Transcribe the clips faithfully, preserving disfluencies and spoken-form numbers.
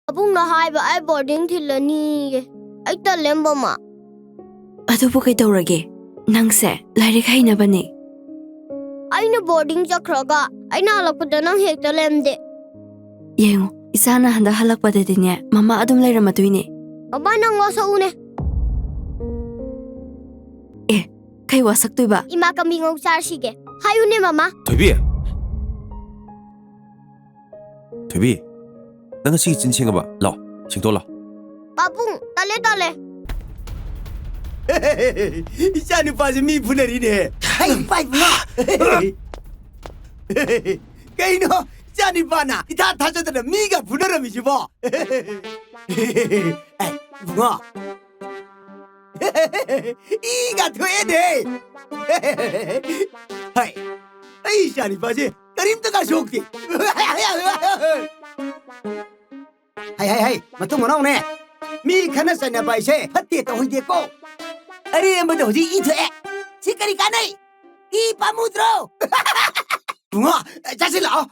ꯑꯕꯨꯡꯅ ꯍꯥꯏꯕ ꯑꯩ ꯕꯣꯔꯗꯤꯡ ꯊꯤꯜꯂꯅꯤꯌꯦ꯫ ꯑꯩ ꯇꯜꯂꯦ, ꯃꯃꯥ꯫ ꯑꯗꯨꯕꯨ ꯀꯩꯗꯧꯔꯒꯦ? ꯅꯪꯁꯦ ꯂꯥꯏꯔꯤꯛ ꯍꯩꯅꯕꯅꯦ꯫ ꯑꯩꯅ ꯕꯣꯔꯗꯤꯡ ꯆꯠꯈ꯭ꯔꯒ ꯑꯩꯅ ꯍꯜꯂꯛꯄꯗ ꯅꯪ ꯍꯦꯛꯇ ꯂꯩꯔꯝꯗꯦ꯫ ꯌꯦꯡꯉꯨ, ꯏꯆꯥꯅ ꯍꯟꯗꯛ ꯍꯜꯂꯛꯄꯗꯗꯤꯅꯦ, ꯃꯃꯥ ꯑꯗꯨꯝ ꯂꯩꯔꯝꯃꯗꯣꯏꯅꯦ꯫ ꯃꯃꯥ, ꯅꯪ ꯋꯥꯁꯛꯎꯅꯦ꯫ ꯑꯦ, ꯀꯩ ꯋꯥꯁꯛꯇꯣꯏꯕ? ꯏꯃꯥ ꯀꯝꯕꯤ ꯉꯧ ꯆꯥꯔꯁꯤꯒꯦ꯫ ꯍꯥꯏꯌꯨꯅꯦ, ꯃꯃꯥ꯫ ꯊꯣꯏꯕꯤ! ꯊꯣꯏꯕꯤ, ꯅꯪ ꯉꯁꯤꯒꯤ ꯆꯤꯟ ꯁꯦꯡꯉꯕ? ꯂꯥꯎ, ꯁꯦꯡꯗꯣꯛ ꯂꯥꯎ꯫ ꯄꯥꯕꯨꯡ, ꯇꯜꯂꯦ, ꯇꯜꯂꯦ꯫ ꯏꯆꯥ ꯅꯨꯄꯥꯁꯦ ꯃꯤ ꯐꯨꯅꯔꯤꯅꯦ꯫ ꯍꯩ, ꯄꯥꯏꯕꯨꯡꯉꯣ꯫ ꯀꯩꯅꯣ, ꯏꯆꯥ ꯅꯨꯄꯥꯅ ꯏꯊꯥ ꯊꯥꯖꯗꯅ ꯃꯤꯒ ꯐꯨꯅꯔꯝꯃꯤꯁꯤꯕꯣ? ꯑꯦ, ꯏꯕꯨꯡꯉꯣ꯫ ꯏꯒ ꯊꯣꯛꯑꯦꯅꯦ꯫ ꯍꯥꯏ, ꯑꯩ ꯏꯆꯥ ꯅꯨꯄꯥꯁꯦ ꯀꯔꯤꯝꯇꯒ ꯁꯣꯛꯇꯦ꯫ ꯍꯩ, ꯍꯩ, ꯍꯩ, ꯃꯇꯨꯡ ꯃꯅꯥꯎꯅꯦ꯫ ꯃꯤ ꯈꯠꯅ ꯆꯩꯅꯕ ꯍꯥꯏꯁꯦ ꯐꯠꯇꯦ, ꯇꯧꯍꯩꯗꯦꯀꯣ꯫ ꯑꯔꯦꯝꯕꯗ ꯍꯧꯖꯤꯛ ꯏ ꯊꯣꯛꯑꯦ꯫ ꯁꯤ ꯀꯔꯤ ꯀꯥꯟꯅꯩ? ꯏ ꯄꯥꯝꯃꯨꯗ꯭ꯔꯣ? ꯏꯕꯨꯡꯉꯣ, ꯆꯥꯁꯤꯜꯂꯛꯑꯣ꯫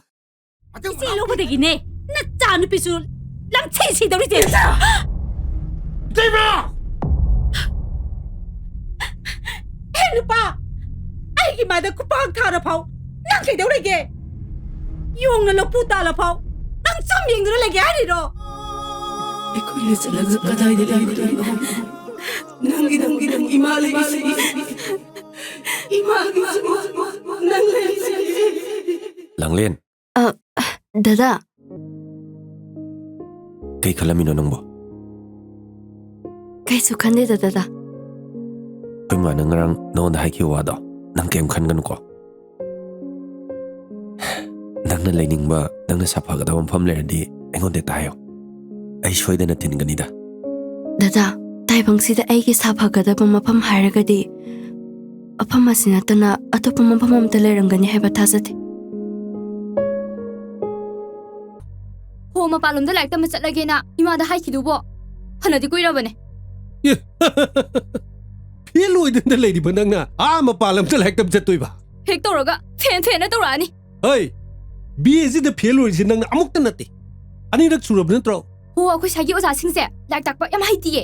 ꯃꯇꯨꯡ ꯏꯆꯦ ꯃꯅꯥꯎ ꯂꯧꯕꯗꯒꯤꯅꯦ ꯅꯆꯥ ꯅꯨꯄꯤꯁꯨ ꯂꯝꯊꯤ ꯁꯤꯗꯧꯔꯤꯁꯦ꯫ ꯏꯇꯩꯃ! ꯍꯦ ꯅꯨꯄꯥ, ꯑꯩꯒꯤ ꯃꯥꯏꯗ ꯈꯨꯄꯥꯛ ꯊꯥꯔ ꯐꯥꯎ ꯅꯪ ꯀꯩꯗꯧ ꯂꯩꯒꯦ? ꯌꯣꯡꯅ ꯂꯐꯨ ꯇꯥꯜꯂ ꯐꯥꯎ ꯅꯪ ꯁꯨꯝ ꯌꯦꯡꯗꯨꯅ ꯂꯩꯒꯦ ꯍꯥꯏꯔꯤꯔꯣ? ꯑꯩꯈꯣꯏꯅ ꯆꯠꯂꯒ ꯀꯗꯥꯏꯗ ꯂꯩꯒꯗꯣꯏꯅꯣ? ꯅꯪꯒꯤ, ꯅꯪꯒꯤ, ꯅꯪ ꯏꯃꯥ ꯂꯩꯔꯤꯁꯤꯗꯤ꯫ ꯏꯃꯥꯒꯤꯁꯨ ꯅꯪ ꯂꯩꯔꯤꯁꯤꯗꯤ꯫ ꯂꯥꯡꯂꯦꯟ꯫ ꯑ, ꯗꯗꯥ꯫ ꯀꯩ ꯈꯜꯂꯝꯃꯤꯅꯣ ꯅꯪꯕꯣ? ꯀꯩꯁꯨ ꯈꯟꯗꯦꯗ, ꯗꯗꯥ꯫ ꯑꯩꯈꯣꯏ ꯃꯥꯅ ꯉꯔꯥꯡ ꯅꯉꯣꯟꯗ ꯍꯥꯏꯈꯤꯕ ꯋꯥꯗꯣ ꯅꯪ ꯀꯩꯝ ꯈꯟꯒꯅꯨꯀꯣ꯫ ꯅꯪꯅ ꯂꯩꯅꯤꯡꯕ, ꯅꯪꯅ ꯁꯥꯐꯒꯗꯕ ꯃꯐꯝ ꯂꯩꯔꯗꯤ ꯑꯩꯉꯣꯟꯗ ꯍꯦꯛꯇ ꯍꯥꯏꯌꯣ꯫ ꯑꯩ ꯁꯣꯏꯗꯅ ꯊꯤꯟꯒꯅꯤꯗ꯫ ꯗꯗꯥ, ꯇꯥꯏꯕꯪꯁꯤꯗ ꯑꯩꯒꯤ ꯁꯥꯐꯒꯗꯕ ꯃꯐꯝ ꯍꯥꯏꯔꯒꯗꯤ ꯃꯐꯝ ꯑꯁꯤ ꯅꯠꯇꯅ ꯑꯇꯣꯞꯄ ꯃꯐꯝ ꯑꯃꯇ ꯂꯩꯔꯝꯒꯅꯤ ꯍꯥꯏꯕ ꯊꯥꯖꯗꯦ꯫ ꯍꯣ, ꯃꯄꯥꯟꯂꯣꯝꯗ ꯂꯥꯏꯔꯤꯛ ꯇꯝꯕ ꯆꯠꯂꯒꯦꯅ ꯏꯃꯥꯗ ꯍꯥꯏꯈꯤꯗꯨꯕꯣ ꯐꯅꯗꯤ ꯀꯨꯏꯔꯕꯅꯦ꯫ ꯑꯦ, ꯐꯦꯜ ꯑꯣꯏꯗꯅ ꯂꯩꯔꯤꯕ ꯅꯪꯅ ꯑꯥ ꯃꯄꯥꯟꯂꯣꯝꯗ ꯂꯥꯏꯔꯤꯛ ꯇꯝ ꯆꯠꯇꯣꯏꯕ? ꯍꯦꯛ ꯇꯧꯔꯒ ꯐꯦꯟ ꯐꯦꯟꯅ ꯇꯧꯔꯛꯑꯅꯤ꯫ ꯍꯩ, ꯕꯤ ꯑꯦꯁꯤꯗ ꯐꯦꯜ ꯑꯣꯏꯔꯤꯁꯦ ꯅꯪꯅ ꯑꯃꯨꯛꯇ ꯅꯠꯇꯦ, ꯑꯅꯤꯔꯛ ꯁꯨꯔꯕ ꯅꯠꯇ꯭ꯔꯣ? ꯍꯣ, ꯑꯩꯈꯣꯏ ꯁ꯭ꯋꯥꯏꯒꯤ ꯑꯣꯖꯥꯁꯤꯡꯁꯦ ꯂꯥꯏꯔꯤꯛ ꯇꯥꯛꯄ ꯌꯥꯝ ꯍꯩꯇꯤꯌꯦ꯫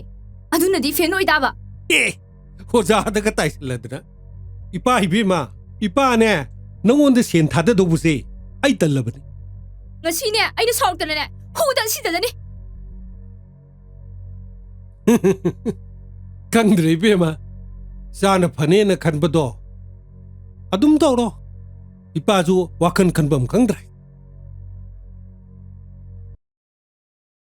ꯑꯗꯨꯅꯗꯤ ꯐꯦꯜ ꯑꯣꯏꯗꯥꯕ꯫ ꯑꯦ, ꯑꯣꯖꯥꯗꯒ ꯇꯥꯏꯁꯜꯂꯗꯅ꯫ ꯏꯄꯥ ꯏꯕꯦꯝꯃ, ꯏꯄꯥꯅꯦ ꯅꯪꯉꯣꯟꯗ ꯁꯦꯟ ꯊꯥꯗꯗꯧꯕꯁꯦ ꯑꯩ ꯇꯜꯂꯕꯅꯤ꯫ ꯉꯁꯤꯅꯦ ꯑꯩꯅ ꯁꯥꯎꯔꯛꯇꯅꯅꯦ ꯐꯨꯗ ꯁꯤꯗꯗꯅꯤ꯫ ꯈꯪꯗ꯭ꯔꯦ ꯏꯕꯦꯝꯃ, ꯆꯥꯅ ꯐꯅꯦꯅ ꯈꯟꯕꯗꯣ ꯑꯗꯨꯝ ꯇꯧꯔꯣ꯫ ꯏꯄꯥꯁꯨ ꯋꯥꯈꯜ ꯈꯟꯐꯝ ꯈꯪꯗ꯭ꯔꯦ꯫